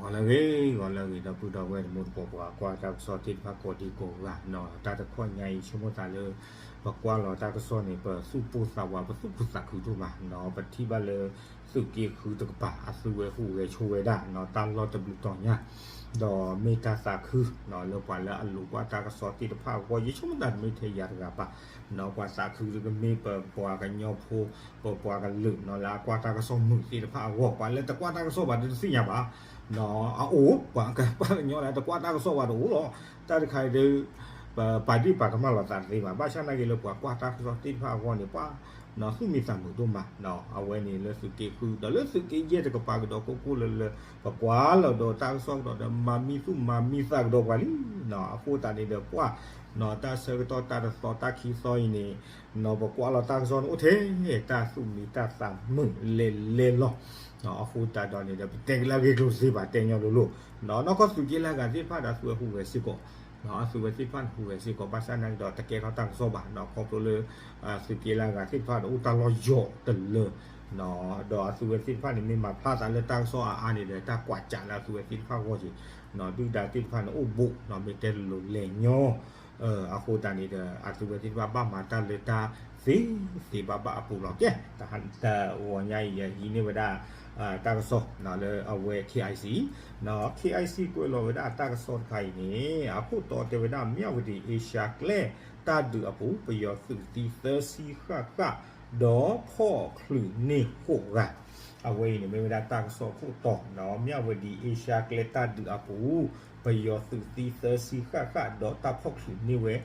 ဂီၤလၢအဂ့ၤ ဂီၤလၢအဂ့ၤ ဒီပုၢ်ဒီဝဲၢ်တံၤသကိး ပှၤကွၢ်တၢ်ကစီၣ်သ့ၣ်တဖၣ်ကိးဒံကိးဂၤနီၤ, တၢ်တခီညါအံၤ ဆိကမိၣ်သးလၢ ပကွၢ်လီၤတၢ်ကစီၣ်န့ၣ် ပသူၣ်ပိၢ်သးဝး ပသူၣ်ခုသးခုဒိၣ်မးနီၤ, ပထံၣ်ဘၣ်လၢ သုးက့ဃုတကပၤ အသုဝဲဟူးဂဲၤဆိဝဲဒၣ်နီၤ တၢ်လီၢ်တဘျုးတီၤညါ, ဒီးမ့ၢ်တၢ်သးခုနီၤ လၢပှၤလၢအလိာ်ကွၢ်တၢ်ကစီၣ်သ့ၣ်တဖၣ်အဂီၢ်, ယဆိကမိၣ်သးတမ့ၢ်ထဲယၤတဂၤဘၣ်နီၤ, ပှၤသးခုကမ့ၢ်ပပှၤကညီဖိ ပပှၤကလုာ်နီၤ လၢအကွၢ်တၢ်ကစီၣ်မုာ်သ့ၣ်တဖၣ်အဂီၢ်, ပှၤလၢတကွၢ်တၢ်ကစီၣ်ဘၣ်ဒီးတသ့ၣ်ညါဘၣ် အအိၣ် ပှၤကပှၤကညီလၢတကွၢ်တၢ်ကစီၣ်ဘၣ်တအိၣ်လီၤ, တၢ်တခါအံၤဒီး ပပာ်ဒ့ၣ်ပာ်ကမၣ်လိာ်သးတသ့ဘၣ်, ဘၣ်ဆၣ်နာ်က့လၢပှၤကွၢ်တၢ်ကစီၣ်သ့ၣ်တဖၣ်အဂီၢ်န့ၣ် ပှၤ သူၣ်မံသးမုာ်ဒိၣ်မး, အဝဲန့ၣ်လၢသုးက့ဃု ဒီးလၢသုးက့ယဲၢ်တကပၤကဒီးကိၢ်ကိၢ်လၢလၢ ပကွၢ်လီၤဒီးတၢ်ကစီၣ်ကဒီးဒီး မၤမံသူၣ်မၤမံသးကဒီးပှၤလံနီၤ, အဃိသတးန့ၣ်ဒီးပှၤ တၢ်ဆၢကတီၢ်တၢ်တသီတၢ်ခံသီအံၤန့ၣ် နီၤ ပကွၢ်လီၤတၢ်ကစီၣ်န့ၣ် အိၣ်ထဲတၢ်သူၣ်မံတၢ်သးမုာ်လဲၤလဲၤလီၤ, အဃိသတးဒီးန့ၣ်ဒီး ပတဲကလၢအဂ့ၢ်ကျိၤစ့ဘၣ်တဲညီလိၤလိၤ, နီၢ်ကီၢ်သုးက့လၢအဂၤသ့ၣ်တဖၣ်ဒီးအသုဝဲဟူးဂဲၤစ့ၢ်ကီး အသုဝဲသ့ၣ်တဖၣ်န့ၣ်ဟူးဂဲၤစ့ၢ်ကီး ဘၣ်ဆၣ်နာ်က့ဒီးတကဲထီၣ်တၢ်ကစီၣ်ဘၣ်နီၤ, ခီဖျိလၢ သုးက့လၢအဂၤသ့ၣ်တဖၣ်ဒီးအိၣ်တၢ်လီၢ်ယီၤတလၢ ဒီးအသုဝဲသ့ၣ်တဖၣ်န့ၣ် မ့ၢ်မၤဖျါသးလၢတၢ်ကစီၣ်အါအါန့ၣ်ဒီး တၢ်ကွၢ်စးလၢအသုဝဲသ့ၣ်တဖၣ်အဂီၢ်က့ၤ, ဒုၣ်ဒါသ့ၣ်တဖၣ်န့ၣ်အိၣ်ဘူးနီၤ မ့ၢ်တဲလိၤလိၤလဲၤညီ အဃိသတးန့ၣ်ဒီး အသုဝဲသ့ၣ်တဖၣ်ဘၣ်မၤတၢ်လၢတၢ်သ့သ့ဘၣ်ဘၣ်အပူၤလီၤ. ကဲ တဂီၤညါအံၤ ယဟံးန့ၢ်ဝဲဒၣ် တၢ်ကစီၣ်လၢအဝဲ KIC, KIC ကွဲးလီၤဝဲဒၣ်တၢ်ကစီၣ်တခါအံၤန့ၣ် အခိၣ်တီတဲဝဲဒၣ် မြဝတီ အ့ရှါကျဲ တၢ်ဒုးအပူၤ ပယီၤသုးသံသၢဆံဃၣ်ဃၣ် ဒီးဖီၣ်ချုးန့ၢ်ဃိးဂၤ, အဝဲအံၤန့ၣ်မ့ၢ်ဝဲဒၣ်တၢ်ကစီၣ်ခိၣ်တီနီၤ, မြဝတီ အ့ရှါကျဲ တၢ်ဒုးအပူၤ ပယီၤသုးသံသၢဆံဃၣ်ဃၣ် ဒီးတၢ်ဖီၣ်ချုးန့ၢ်ဝဲ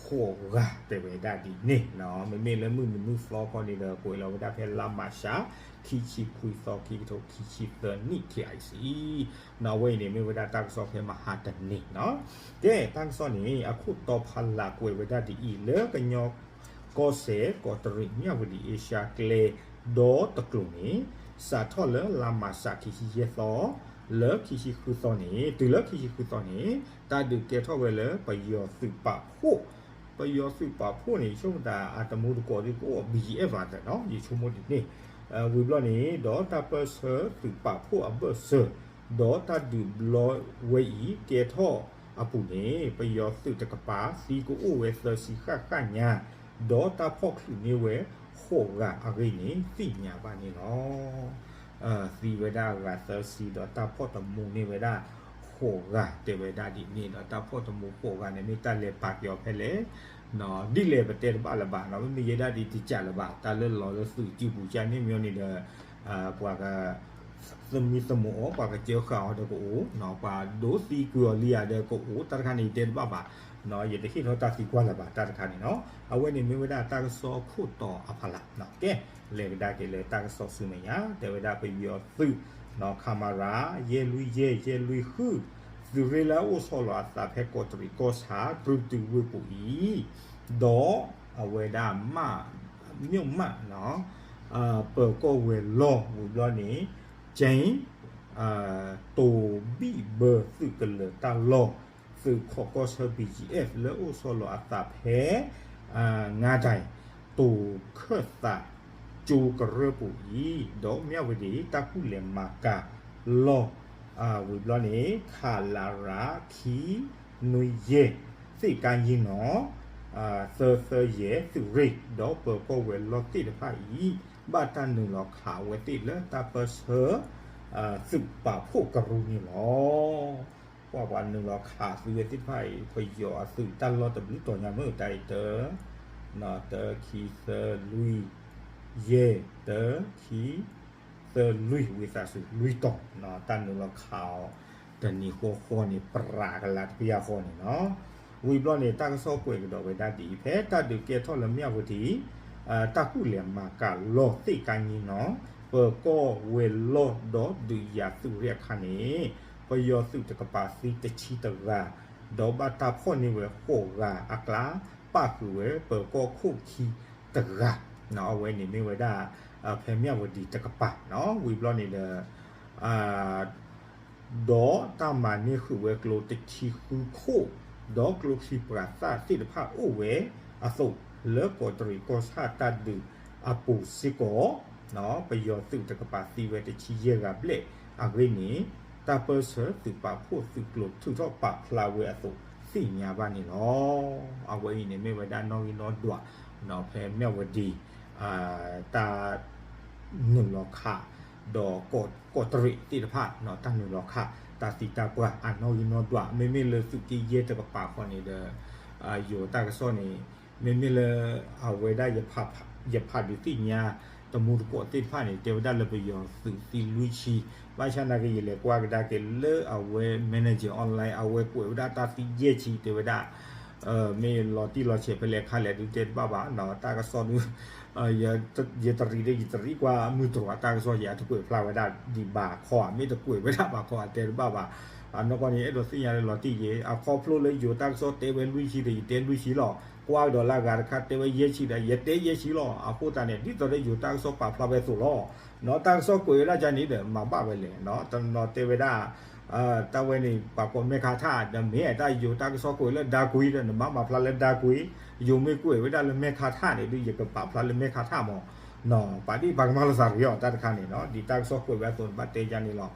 ဃိးဂၤ တဲဝဲဒၣ်ဒ်န့ၣ်နီၤ, မ့မ့ၢ်လၢမုၢ်နံၤမုၢ်သီခီန့ၣ်ဒီး ကွဲးလီၤဝဲဒၣ်ဖဲလါမးရှး ခံဆံခွံသီ ခံကထိခံဆံသၢနံၣ် KIC နီၤ, အဝဲအံၤန့ၣ်မ့ၢ်ဝဲဒၣ်တၢ်ကစီၣ်ဖဲမဟါတနံၤနီၤ. ကဲ တၢ်ကစီၣ်န့ၣ် အခိၣ်တီဖးလၢ်ကွဲးဝဲဒၣ်ဒ်အံၤ လၢကညီကီၢ်စဲၣ် ကီးတရံး မြဝတီ အ့ရှါကျဲ ဒီတကျိၤန့ၣ် စးထီၣ်လၢလါမးရှး ခံဆံယဲၢ်သီ လၢခံဆံဃုသီန့ၣ် တုၤလၢခံဆံဃုသီန့ၣ် တၢ်ဒုးကဲထီၣ်ဝဲလၢပယီၤသုးပာ်ဖှိၣ် ပယီၤသုးပာ်ဖှိၣ်န့ၣ် ယဆိကမိၣ်သးအတမူတကိးဒ်ကအိၣ် BGF ဘၣ်နီၤ, ယဆိကမိၣ်ဒ်န့ၣ်, ဝံၤဘျီန့ၣ် ဒီးတၢ်ပၢၢ်ဆၢသုးပာ်ဖှိၣ်အဘၢၣ်စၢၤ ဒီးတၢ်ဒုးဘျီဝဲအံၤကဲထီၣ်အပူၤန့ၣ် ပယီၤသုးတကပၤသံကအိၣ်ဝဲသၢဆံဃၣ်ဃၣ်ညါ, ဒီးတၢ်ဖီၣ်ချုးန့ၢ်ဝဲဃိးဂၤအဂ့ၢ်န့ၣ် သ့ၣ်ညါဘၣ်န့ၣ်လီၤ. သံဝဲဒၣ်အဂၤသၢဆံ ဒီးတၢ်ဖီၣ်တမူန့ၢ်ဝဲဒၣ်ဃိးဂၤ တဲဝဲဒၣ်ဒ်န့ၣ်ဒီး တၢ်ဖီၣ်တမူဃိးဂၤန့ၣ် မ့ၢ်တၢ်လဲၤပာ်က့ၤအီၤဖဲလဲၣ် ဒ်လဲၣ်ပတဲတဘၣ်လၢၤဘၣ်နီၤ, မ့မ့ၢ်ယဲဒၣ်ဒ်တကးလၢၤဘၣ်, တၢ်လၢလီၤလၢသုးကၠူပူၤကၠၢ်န့ၣ်မ့ၢ်န့ၣ်ဒီး ပှၤက သမံသမိးအီၤ ပှၤကစၢဃာ်အီၤဒီးကအိၣ်, ပှၤဒိးသံကွံာ်အီၤလံဧါဒီးကအိၣ်, တၢ်တခါန့ၣ် ယတဲတဘၣ်ဘၣ်, ယတဟ့ၣ်ထီၣ်တၢ်သံကွၢ်လၢၤဘၣ် တၢ်တခါန့ၣ်နီၤ. အဝဲန့ၣ်မ့ၢ်ဝဲဒၣ်တၢ်ကစီၣ်ခိၣ်တီအဖီလာ်, ကဲ လဲၤကဒါက့ၤလၢတၢ်ကစီၣ်ဆူမဲာ်ညါ, တဲဝဲဒၣ်ပယီၤသုး ခမရ ယဲၢ်လွံၢ်ယဲၢ် ယဲၢ်လွံၢ်ဃု သုးရ့ၣ်လၢအအိၣ်ဆီလီၤအသးဖဲကီးတရံးကီၢ်ဆၣ် ပြူတုးဝ့ၢ်ပူၤအံၤ, ဒီးအဝဲဒၣ် မၣ် မၠိၣ်မၣ် ပၢၤကီၢ်ဝဲၤလီၢ်ဝံၤဘျီန့ၣ် ကၠ့ တိၤဘံၣ်ဘၢသုးကလၢၤတၢ်လီၢ် သုးခိးကီၢ်ဆၢ BGF လၢအိၣ်ဆီလီၤအသးဖဲ ငါးဒိုင် တိၤခၢၣ်သးကၠိကရၢၢ်ပူၤအံၤ, ဒီးမၠၣ်ဝတံၤ တၢ်ကူၣ်လဲၤမၤကၤလီၢ် ဝံၤဘျီန့ၣ် ခလရ ခံနွံယဲၢ် သ့ၣ်ကါယံနီၤ သၢသၢယဲၢ် သုးရ့ၣ် ဒီးပၢၤကီၢ်ဝဲၤလီၢ်သ့ၣ်တဖၣ်အံၤ ဘၣ်တၢ်နုာ်လီၤခးအဝဲသ့ၣ်လၢတၢ်ပၢၢ်ဆၢ သုးပာ်ဖှိၣ်ကရူၢ်န့ၣ်လီၤ. ပှၤပှၤနုာ်လီၤခးသုးဝဲသ့ၣ်တဖၣ်အံၤ ပယီၤအသုးတၢ်လီၢ်တဘျုးတီၤညါမ့ၢ်တၢ်အံၤတၢ တၢ ခံ သၢ လွံၢ် ယဲၢ် တၢ ခံ သၢ လွံၢ် ဝံသးစူၤ လွံၢ်တီၤ တၢ်နုာ်လီၤခးအီၤ တနံၤဃီဃီန့ၣ် ပြးကလးတပျၢ်ဃီန့ၣ်နီၤ. ဝံၤဘျီန့ၣ် တၢ်ကစီၣ်ကွဲးကဒီးဝဲဒၣ်ဒ်အံၤ ဖဲတၢ်ဒုးကဲထီၣ်လၢမၠၣ်ဝတံၤ တၢ်ကူၣ်လဲၤမၤကၤလီၢ်သ့ၣ်ကါယံနီၤ ပၢၤကီၢ်ဝဲၤလီၢ်ဒီးဒုးယၤသုးရ့ၣ်အခါန့ၣ် ပယီၤသုးတကပၤသံတဆံတဂၤ ဒီးဘၣ်တၢ်ဖီၣ်န့ၢ်ဝဲဃိးဂၤအကျါ ပၣ်ဃုာ်ဝဲပၢၤကီၢ်ခိၣ်ခံတဂၤ အဝဲန့ၣ်မ့ၢ်ဝဲဒၣ် ဖဲမၠၣ်ဝတံၤတကပၤနီၤ ဝံၤဘျီန့ၣ်ဒီး ဒီးတၢ်မၤန့ၢ်ဃုာ်ဝဲကျိတဆံဃုခိၣ် ဒီးကျိချံပှၤသၣ်သ့ၣ်တဖၣ်အိၣ်ဝဲအသိး လၢကီးတရံးကီၢ်ဆၣ်တၢ်ဒုးအပူၤစ့ၢ်ကီး ပယီၤသုးတကပၤသံဝဲတဆံယဲၢ်ဂၤဘျဲၣ်အဂ့ၢ်န့ၣ် တၢ်ပၢၢ်ဆၢသုးပာ်ဖှိၣ်သုးကျိၤထုးထီၣ်ပာ်ဖျါဝဲအသိးသ့ၣ်ညါဘၣ်န့ၣ်လီၤ. အဝဲအံၤန့ၣ်မ့ၢ်ဝဲဒၣ်နီၣ်ဂံၢ်နီၣ်ဒွး ဖဲမၠၣ်ဝတံၤ တၢ် နုာ်လီၤခး ဒီးကီးတရံးသ့ၣ်တဖၣ် တၢ်နုာ်လီၤခး တၢ်သံတၢ်ပှၢ်အနီၣ်ဂံၢ်နီၣ်ဒွး မ့မ့ၢ်လၢသုးက့ယဲၢ်တကပၤဃီန့ၣ်ဒီး ယိၤတၢ်ကစီၣ်န့ၣ် မ့မ့ၢ်လၢ အဝဲဒၣ် ယဖးဒုးသ့ၣ်ညါ တမူတကိးသ့ၣ်တဖၣ်န့ၣ် တဲဝဲဒၣ်လၢပယီၤသုးသံလွံၢ်ဆံ, ဘၣ်ဆၣ်နာ်က့ယလဲၤကွၢ်ကဒါက့ၤလၢအဝဲ manager online အဝဲကွဲးဝဲဒၣ်တၢ်သံယဲၢ်ဆံ တဲဝဲဒၣ် မ့ၢ်လီၤတံၢ်လီၤဆဲးဖဲလဲၣ်ခါလဲၣ်ဒုးတဲတဘၣ်ဘၣ် တၢ်ကစီၣ်ဒုး ယတရံးဒီး ယတရံးကွၢ်မုၢ်တြီၤတၢ်ကစီၣ်ယၤ တကွဲးဖျါဝဲဒၣ်ဒံးဘၣ်ခီဧါ မ့ၢ်တကွဲးဝဲဒၣ်ဘၣ်ခီဧါ တဲတဘၣ်ဘၣ်. အနီၢ်ကီၢ်န့ၣ် အဲၣ်ဒိးသ့ၣ်ညါလၢလီၤတံၢ်ယဲ အခီဖျိလၢယိၤတၢ်ကစီၣ်တဲဝဲလွံၢ်ဆံဒီး ယတဲလွံၢ်ဆံလီၤ. ကွၢ်ကဒီးလၢအဂၤတခါတဲဝဲယဲၢ်ဆံဒီး ယတဲယဲၢ်ဆံလီၤ. အဃိသတးန့ၣ် ဒ်သိးဒီးယိၤတၢ်ကစီၣ်ပာ်ဖျါဝဲအသိးလီၤ. နီၢ်တၢ်ကစီၣ်ကွဲးဝဲဒၣ်ကန့ၣ်ဒီး မၤဘၣ်ဝဲလဲၣ် တနီၤတဲဝဲဒၣ် တၢ်ဝဲန့ၣ် ပှၤကိးမဲခါထၣ် ဒီးမ့ၢ်တၢ်ယိၤတၢ်ကစီၣ်ကွဲးလၢဒါကွံဒီး နဘၣ်မၤဖျါလၢဒါကွံ, ယိၤမ့ၢ်ကွဲးဝဲဒၣ်လၢမဲခါထၣ်န့ၣ်ဒုး ယကပာ်ဖျါလၢမဲခါထၣ်မး, ပာ်ဒ်ပှၤကမၣ်လိာ်သးတဂ့ၤအီၤ တၢ်တခါန့ၣ် ဒ်တၢ်ကစီၣ်ကွဲးဝဲအသိးန့ၣ် ဘၣ်တဲယါန့ၣ်လီၤ.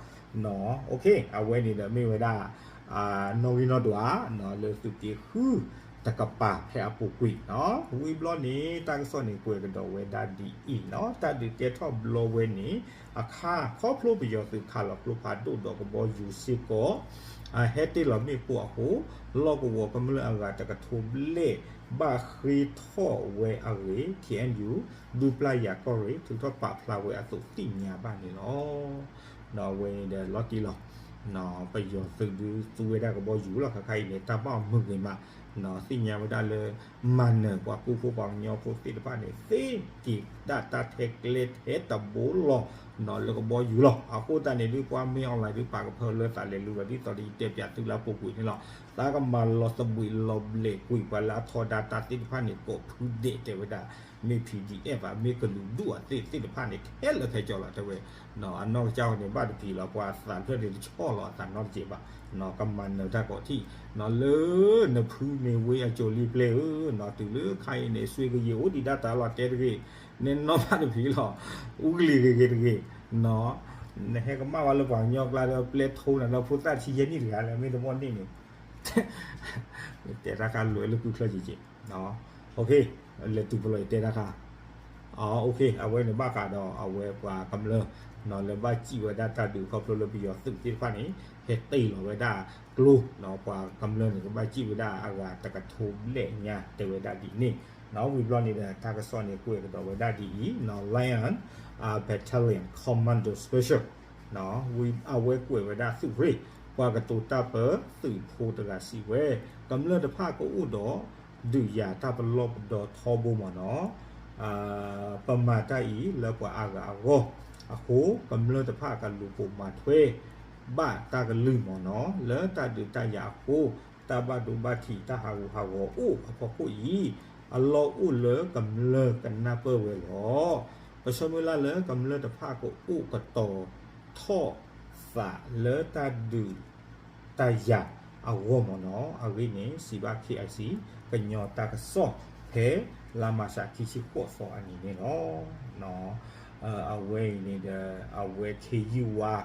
အဝဲန့ၣ်ဒီးမ့ၢ်ဝဲဒၣ် နီၣ်ဂံၢ်နီၣ်ဒွး လၢသုးက့ဃုတကပၤဖဲအပူၤကွံာ်, ဝံၤဘျီန့ၣ် တၢ်ကစီၣ်န့ၣ်ကွဲးကဒီးဝဲဒၣ်ဒ်အံၤနီၤ တၢ်ဒုးကဲထီၣ်ဘျီဝဲန့ၣ် အခါ ခီဖျိပယီၤသုးခးလီၤကျိဖးဒိၣ်ဒီးကဘီယူၤစ့ၢ်ကီး ဟဲတ့ၢ်လီၤမ့ၣ်ပိၢ်အဃိ လီၢ်ကဝီၤကမျၢၢ်အဂၤတကထိဘျဲၣ် ဘၣ်ဃ့ထီၣ်ဝဲအဂ့ၢ် ခ့ၣ်အဲၣ်ယူၣ် ဒူပျၢ်ယၤကီၢ်ရ့ၣ် ထုးထီၣ်ပာ်ဖျါဝဲအသိးသ့ၣ်ညါဘၣ်န့ၣ်လီၤ. အဝဲန့ၣ်ဒီးလီၤတံၢ်လီၤ ပယီၤသုးဒုးသူဝဲဒၣ်ကဘီယူၤလီၤ ခါခါအံၤန့ၣ် တၢ်ဘၣ်မုာ်ဂ့ၤမး သ့ၣ်ညါဝဲဒၣ်လၢ မၤနၢၤပှၤကူဖိပှၤကညီဖိသ့ၣ်တဖၣ်န့ၣ် သ့က့ၤဒၣ်တၢ်ထဲကျဲထဲတဘိလီၤ လၢကဘီယူၤလီၤ. အဃိသတးန့ၣ်ဒုး ပှၤမ့ၢ် online ဒုးပာ်ကဖၢလၢသးလဲၤလူၤလီၤ ဒ်သိးဒီးယတဲပၠးသုလၢအပူၤကွံာ်န့ၣ်လီၤ. သးကမၤလီၤသဘှံးလီၤဘျဲးကွံာ်ပှၤလၢအထီဒါတၢ်သ့ၣ်တဖၣ်န့ၣ် ကိးဖုဒဲးတဲဝဲဒၣ် မ့ၢ် PDF ဘၣ် မ့ၢ်ကလုာ်ဒူၣ်အသ့ၣ်သ့ၣ်တဖၣ်န့ၣ် ခဲလၢာ်ခဲဆ့လီၤ တဲဝဲ အနီၢ်ကစၢ်န့ၣ် ဘၣ်တဖံးလီၤ ပှၤသးဖျၢၣ်န့ၣ်တဆီလီၤအသးနီတစဲးဘၣ် ကမၤနၢၤတၢ်ကိးထံၣ် လၢနဖုမ့ၢ်ဝ့အစိၤလံပျဲၢ်ဧၢ တုၤလၢခါအံၤန့ၣ် စွ့ကယံာ်အိၣ်ဒံးဒၣ်တၢ်လီၤတဲတဂ့ၤ နနီၢ်ဘၣ်တဖံးလီၤ အူကလံၤဂ့ၤဂ့ၤတဂ့ၤ နဟဲကမၣ်ဝဲလၢပှၤကညီကျါဒီးပျဲထိနၤလၢဖိသၣ်ဆံယဲၢ်နံၣ်တဂၤလၢမ့ၢ်တဘီၣ်န့ၣ်န့ၣ် တဲတၢ်ခါလွဲလၢကုချၢက့က့ လဲၤတုၤပလီၢ်ယတဲတၢ်ခါ အဝဲန့ၣ်ဘၣ်ဃးဒီးအဝဲပှၤကမျၢၢ် လၢဘၣ်စံၣ်ဝဲဒၣ်တၢ်ဒုးခီဖျိလၢပယီၤသုးသ့ၣ်တဖၣ်န့ၣ် ဟဲတ့ၢ်လီၤဝဲဒၣ်ကျိ ပှၤကမျၢၢ်န့ၣ်ကဘၣ်စံၣ်ဝဲဒၣ်အဂၤတကထိဘျဲၣ်ညါတဲဝဲဒၣ်ဒ်န့ၣ် ဝံၤဘျီန့ၣ်ဒီးတၢ်ကစီၣ်န့ၣ်ကွဲးကဒီးဝဲဒၣ်ဒ်အံၤ Lion Battalion Commando Special ဝံၤအဝဲကွဲးဝဲဒၣ်သုးရ့ၣ် ပှၤကတိၤတၢ်ပၢသုးဖိတဂၤစံးဝဲ ကမျၢၢ်တဖၣ်ကအိၣ်ဒီး ဒုးယၤတၢ်ပလီၢ်ပဒီထီဘိမ့ၢ်နီၤ ပမၤတၢ်အံၤလၢပှၤအါဂၤအဂီၢ်အဃိ ကမျၢၢ်တဖၣ်ကလူၤပိာ်မၤထွဲ ဘၣ်တၢ်ကလုၢ်မ့ၢ်နီၤ လၢတၢ်ဒုးတၢ်ယၤအဃိ တၢ်ဘၣ်ဒိဘၣ်ထံးတၢ်ဟးဂူာ်ဟးဂီၤအိၣ်အဖီခိၣ်အံၤ အလီၢ်အိၣ်လၢကမျၢၢ်ကနၢ်ပၢၢ်ဝဲလီၤ. ပဆၢမုၢ်လၢ်လၢကမျၢၢ်တဖၣ်ကအိၣ်ကတီၤထီၣ်သးလၢတၢ်ဒုး တၢ်ယၤအဂီၢ်မ့ၢ်နီၤ အဂ့ၢ်န့ၣ် စံးဘၣ် KIC ကညီတၢ်ကစီၣ် ဖဲလါမၤရှးခံဆံဃိးသီအနံၤန့ၣ်လီၤ. အဝဲအံၤန့ၣ်ဒီး အဝဲခ့ယုၢ်ဝါ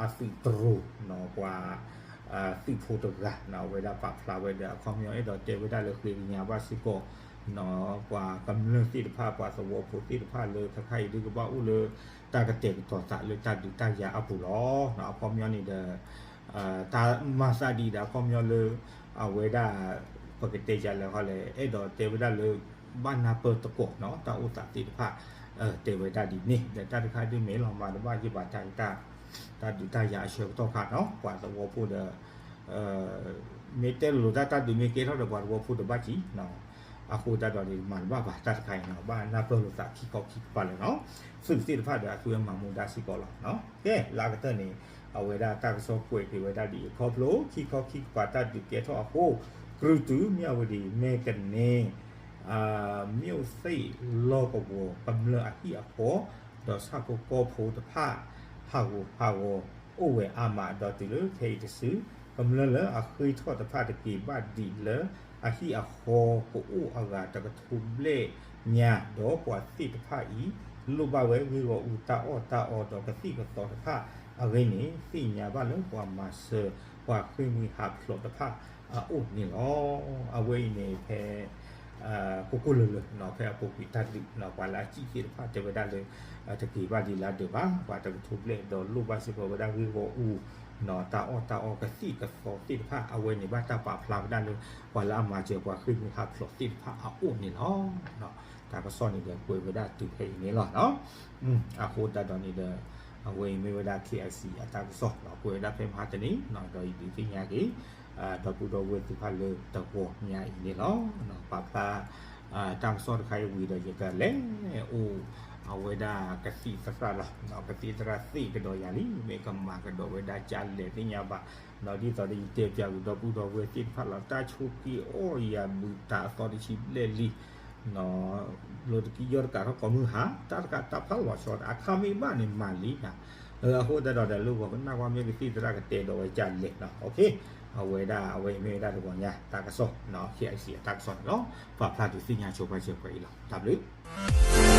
အသုးတရူး ပှၤ သုးဖိတဂၤ အဝဲဒၣ်ပာ်ဖျါဝဲဒီး အခီပညီအဲၣ်ဒိးတဲဝဲဒၣ်လၢဃ့ကညးဘၣ်စ့ၢ်ကီး ပှၤကမျၢၢ်သ့ၣ်တဖၣ် ပှၤသဝီဖိသ့ၣ်တဖၣ်လၢခဲခါအံၤဒုးကဘၣ်အိၣ်လၢ တၢ်ကတဲာ်ကတီၤသးလၢတၢ်ဒုးတၢ်ယၤအပူၤလီၤ. အခီပညီန့ၣ်ဒီး တၢ်မၤသးဒ်အံၤဒီး အခီပညီလၢ အဝဲဒၣ် ပကတဲယၤလဲၣ်ဟီလဲၣ် အဲၣ်ဒိးတဲဝဲဒၣ်လၢ ဘၣ်နၢ်ပၢၢ်သကိးနီၤ တၢ်အိၣ်သးသ့ၣ်တဖၣ် တဲဝဲဒၣ်ဒ်န့ၣ် ဒီးတၢ်တခါဒုးမ့ၢ်လီၤမၤတဘၣ်ယဘၣ်တၢ်အံၤ တၢ်ဒုးတၢ်ယၤအဆၢကတီၢ်ခါနီၤ ပှၤသဝီဖိဒီး မ့ၢ်တဲလိာ်တၢ်တၢ်ဒုးမ့ၢ်ကဲထီၣ်ဒီး ပှၤသဝီဖိဒီးဘၣ်ထံး အဃိသတးဒီးန့ၣ် မၤတဘၣ်ဘၣ်တၢ်တခါအံၤနီၤ ဘၣ်နၢ်ပၢၢ်လိာ်သးခံခီခံကပၤလၢာ်နီၤ သုးသ့ၣ်တဖၣ်ဒီးအသုဝဲမၤမူဒါစ့ၢ်ကီးလီၤ. ကဲ လၢအကတၢၢ်န့ၣ် အဝဲဒၣ်တၢ်ကစီၣ်ကွဲးက့ၤဝဲဒၣ်ဒ်အံၤ ခီဖျိခံခီခံကပၤတၢ်ဒုးကဲထီၣ်အဃိ ကြုၢ်တုၤမၠၣ်ဝတံၤ မဲၢ်ကန့ၢ် မၠိၣ်သ့ၣ်လီၢ်ကဝီၤကမျၢၢ်အဟံၣ်အဃီ ဒီးဆၣ်ဖိကီၢ်ဖိတဖၣ် ဟးဂူာ်ဟးဂီၤအိၣ်ဝဲအါမး ဒီးတုၤလၢခဲအံၤတစု ကမျၢၢ်လၢအဃ့ထီၣ်တဖၣ်တက့ၤဘၣ်ဒံးလၢအဟံၣ်အဃီကအိၣ်အဂၤတကထိဘျဲၣ်ညါ ဒီးပှၤသ့ၣ်တဖၣ်အံၤ လိၣ်ဘၣ်ဝဲဂ့ၢ်ဂီၢ်အူတၢ်အီၣ်တၢ်အီဒီးကသံၣ်ကသီတဖၣ် အဂ့ၢ်န့ၣ် သ့ၣ်ညါဘၣ်လၢပှၤမၤစၢၤ ပှၤဃ့ၢ်မှံဟးဖျိးတဖၣ်အအိၣ်န့ၣ်လီၤ. အဝဲအံၤန့ၣ်ဖဲ ကိၢ်ကိၢ်လၢၤလၢၤ ဖဲအပူၤကွံာ်တၢ်ဒုး ပှၤလၢအစံၣ်သ့ၣ်တဖၣ်တဲဝဲဒၣ်လၢ တက့ၤဘၣ်ဒံးလၢဒၢးဘၣ် ပှၤတကထိဘျဲၣ်ဒီးလိၣ်ဘၣ်စ့ၢ်ကီးဝဲဒၣ်ဂ့ၢ်ဂီၢ်အူ တၢ်အီၣ်တၢ်အီကသံၣ်ကသီသ့ၣ်တဖၣ် အဝဲန့ၣ်ဘၣ်တၢ်ပာ်ဖျါဝဲဒၣ်လၢ ပှၤလၢအမၤစၢၤပှၤဃ့ၢ်မှံဟးဖျိးသ့ၣ်တဖၣ်အအိၣ်န့ၣ်လီၤ. တၢ်ကစီၣ်န့ၣ်ဒီးကွဲးဝဲဒၣ်တုၤဖဲအံၤန့ၣ်လီၤ. အဃိသတးဒီးန့ၣ်ဒီး အဝဲအံၤမ့ၢ်ဝဲဒၣ် KIC အတၢ်ကစီၣ် ကွဲးဝဲဒၣ်ဖဲမဟါတနံၤ ဒီးယဒုးသ့ၣ်ညါက့ၤ ဒီပုၢ်ဒီဝဲၢ်သ့ၣ်တဖၣ်လၢတဝီညါအံၤန့ၣ်လီၤ. ပာ်ဖျါ တၢ်ကစီၣ်တခါအံၤဝံၤဒီး ယကလဲၤအိၣ် အဝဲဒၣ်ကသံၣ်သရၣ်လီၤ. ကသံၣ်သရၣ်သ့ၣ်ကဒီးယၤလံ မ့ၢ်ကမၤကဒီးဝဲဒၣ်ကလဲၣ်သ့ၣ်ညါဘၣ် ဒ်သိးဒီးယတဲပၠးကဒီပုၢ်ဒီဝဲၢ်သ့ၣ်တဖၣ်လီၤ တၢ်ဆိးက့ၤအီၣ်ယၤဘုးတၢ်အသီတဆံဘျဲၣ်လံ လီၤတကံယီၢ်တကးထီၣ်ကိးမုၢ်ဟါ တၢ်တကးတၢ်ဖးလီၤဆီ အခါမ့ၢ်ဘၣ်န့ၣ်မၤလံနၤ အဃိသတးဒီးဒီးလၢဂီၤကနၣ်ကွၢ်မ့ၢ်ကသံၣ်သရၣ်ကတဲဒီးဝဲကလဲၣ်လီၤ. အဝဲဒၣ်အဝဲအံၤမ့ၢ်ဝဲဒၣ်တဝီညါတၢ်ကစီၣ် KIC အတၢ်ကစီၣ်န့ၣ်လီၤ. ပာ်ဖျါဒုးသ့ၣ်ညါဆိပာ်စၢၤပှၤအံၤလီၤ. တၢ်ဘျုး